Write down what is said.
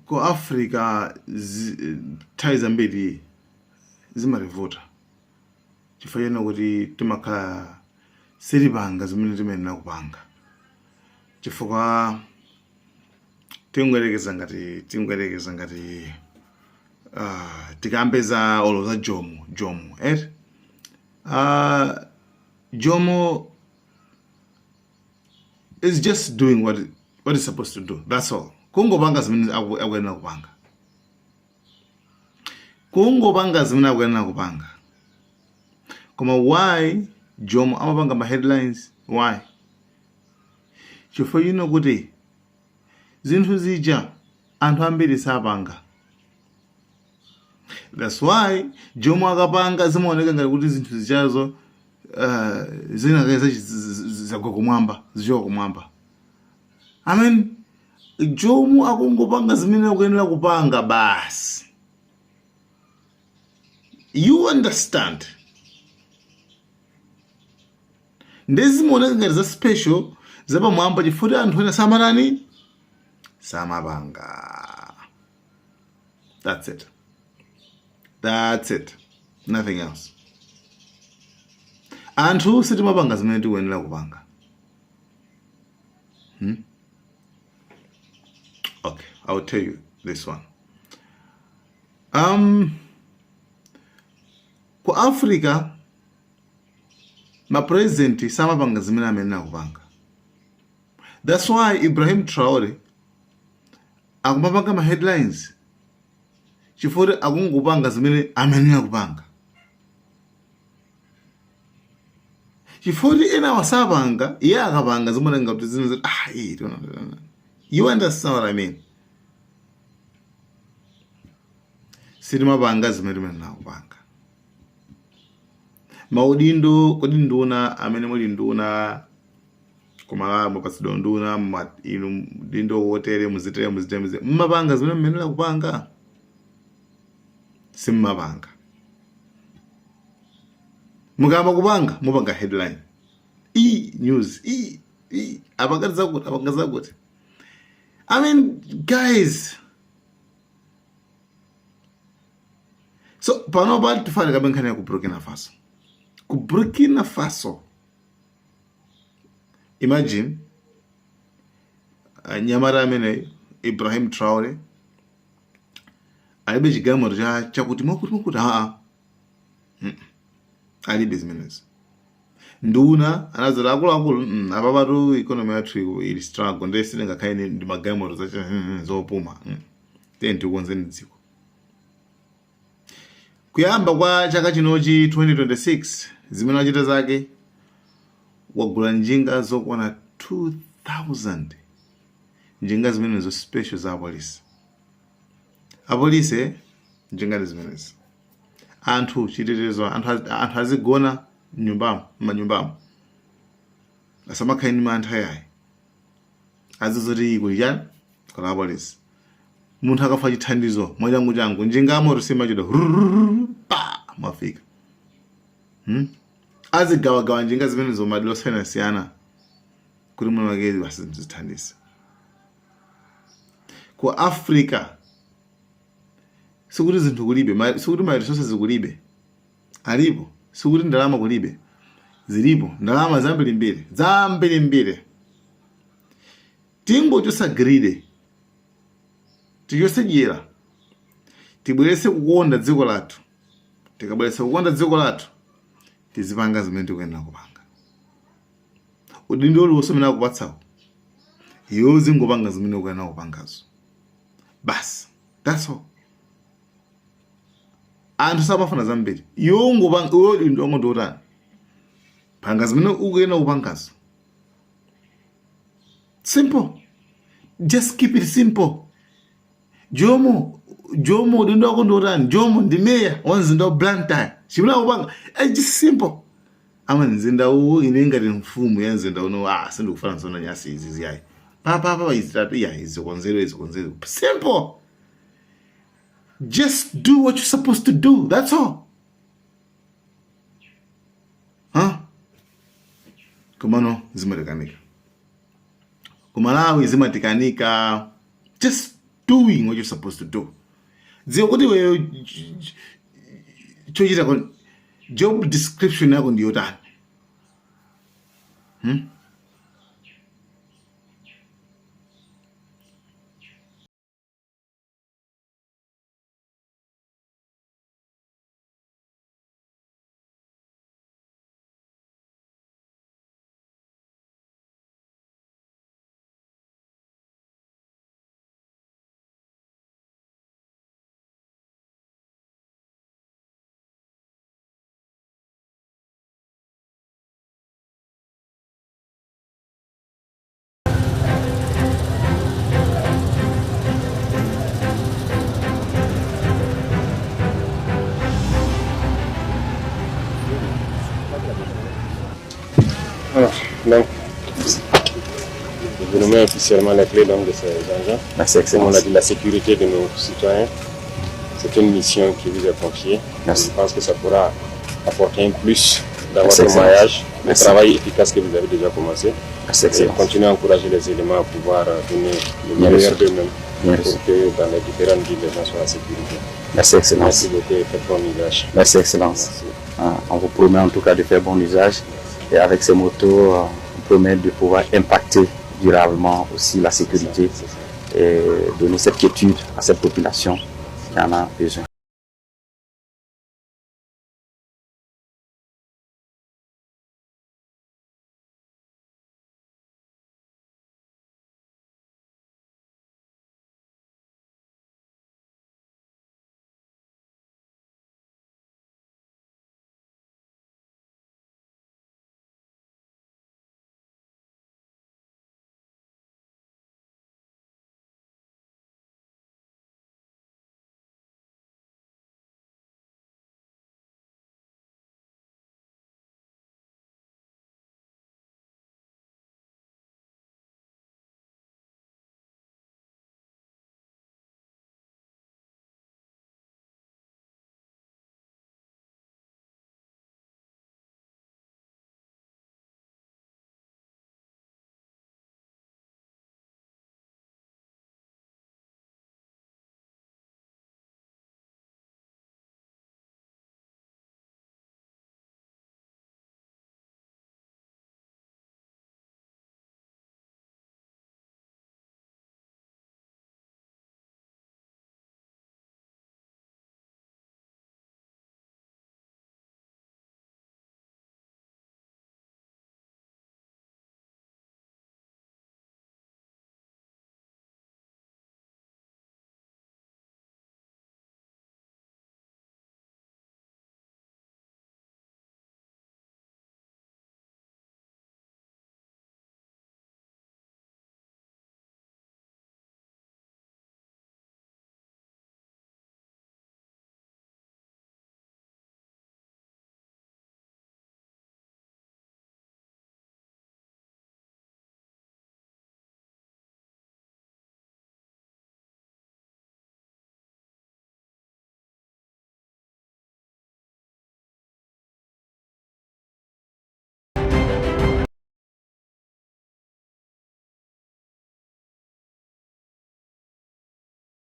Ku Africa nthawi zambiri zimativuta chifukwa chena kuti timakhala sitipanga zimene timayenera kupanga, chifukwa tingoyerekeza ngati tikambe za olo za Jomo eti. Jomo is just doing what he's supposed to do, that's all. Kungopanga zimene akuyenera kupanga, kungopanga zimene akuyenera kupanga. Koma why Jomo amapanga ma headlines? Why? Chifukwa chino kuti zinthu zija anthu ambiri sapanga. That's why Jomo akapanga zimaoneka ngati kuti zinthu zijazo zinakeza zagwa kumwamba, zichoka kumwamba. I mean, Jomo akungopanga zimene akuyenera kupanga basi, you understand? Ndizimaoneka ngati za special, zapamwamba, chifukwa anthu ena samatani, samapanga. That's it, that's it, nothing else. Anthu sitimapanga zimene tikuyenera kupanga. Okay, I will tell you this one. Ku Africa ma president samapanga zimene amayenera kupanga. That's why Ibrahim Traore akumapanga ma headlines, chifukwa akungopanga zimene amayenera kupanga, chifukwa ena wasapanga, iye akapanga zimaoneka kuti zimene ah, iyi, you understand what I mean? Sitimapanga zimene timayenera kupanga. Maudindo, kodi nduna amene muli nduna kumalawi, mupatsidwa nduna, inu udindo wotere, muzitere, muzitere, muzitere, mmapanga zimene mmayenera kupanga? Simmapanga. Mukayamba kupanga, mupanga headline e news e e apanga zakuti, apanga zakuti. I mean, guys, so panopa tifane kabe nkhani ya ku Burkina Faso. Ku Burkina Faso, imagine, nyamata amene Ibrahim Traore alibe chigalimoto cha chakuti mwakuti mwakuti, aa, alibe zimenezi. Nduna anazati, "Akuluakulu, apapatu economy yathu ili struggle, ndiye sitingakhale ndi magalimoto zacha zopuma. Tiye tikonzeni dziko." Kuyamba kwa chaka chinochi 2026, zimene wachita zake, wagula njinga zokwana 2000, njinga zimenezo special za apolisi. Apolisi, njinga ndi zimenezi. Anthu chitetezo, anthu azigona mnyumbamo, m'manyumbamo, asamakhale ndi mantha yayi, azizoti kuli chani, kuli apolisi. Munthu akafa, chithandizo mwachangu changu, njinga yamoto simachedwa, pa mwafika. Azigawagawa njinga zimenezo madera osiyanasiyana kuti mwina wake basi zinthu zithandize. Ku Africa sikuti zinthu kulibe, sikuti ma resources kulibe, alipo. Sikuti ndalama kulibe, zilipo ndalama zambirimbiri, zambirimbiri. Tingochosa greed, tichose dyera, tibwerese kukonda dziko lathu. Tikabweresa kukonda dziko lathu, tizipanga zimene tikuyenera kupanga. Udindo uliwonse umene akupatsawo, iwe uzingopanga zimene ukuyenera kupangazo basi, that's all. Anthu samafuna zambiri. Iwe ungopanga, iwe udindo wako ndi utani, panga zimene ukuyenera kupangazo. Simple, just keep it simple. Jomo, Jomo, udindo wako ndi utani? Jomo ndi meya wa mzinda wa Blantyre. Chimene akupanga, just simple. Ama mzinda uwu, ine ngati mfumu ya mzinda uno, ah, sindikufuna nzona nyasi izi ziyayi, pa izi tatu iya, izi konzero, izi konzero. Simple, just do what you're supposed to do, that's all, huh? Komano zimatikanika ku Malawi, zimatikanika. Just doing what you're supposed to do. Dziwa kuti iweyo chochita job description yako ndi yotani. Alors, donc, je vous remets officiellement les clés donc, de ces engins. Merci, Comme on Excellence. l'a dit, la sécurité de nos citoyens, c'est une mission qui vous est confiée. Merci. Je pense que ça pourra apporter un plus dans Merci, votre Excellence. maillage, le Merci. travail efficace que vous avez déjà commencé. Merci, Et Excellence. continuer à encourager les éléments à pouvoir donner le Bien meilleur reçu. d'eux-mêmes Bien pour reçu. que dans les différentes villes, les gens soient en sécurité. Merci, Excellence. Merci beaucoup et faites bon usage. Merci, Excellence. Merci. Ah, on vous promet en tout cas de faire bon usage. Et avec ces motos, on promet de pouvoir impacter durablement aussi la sécurité C'est ça. et donner cette quiétude à cette population qui en a besoin.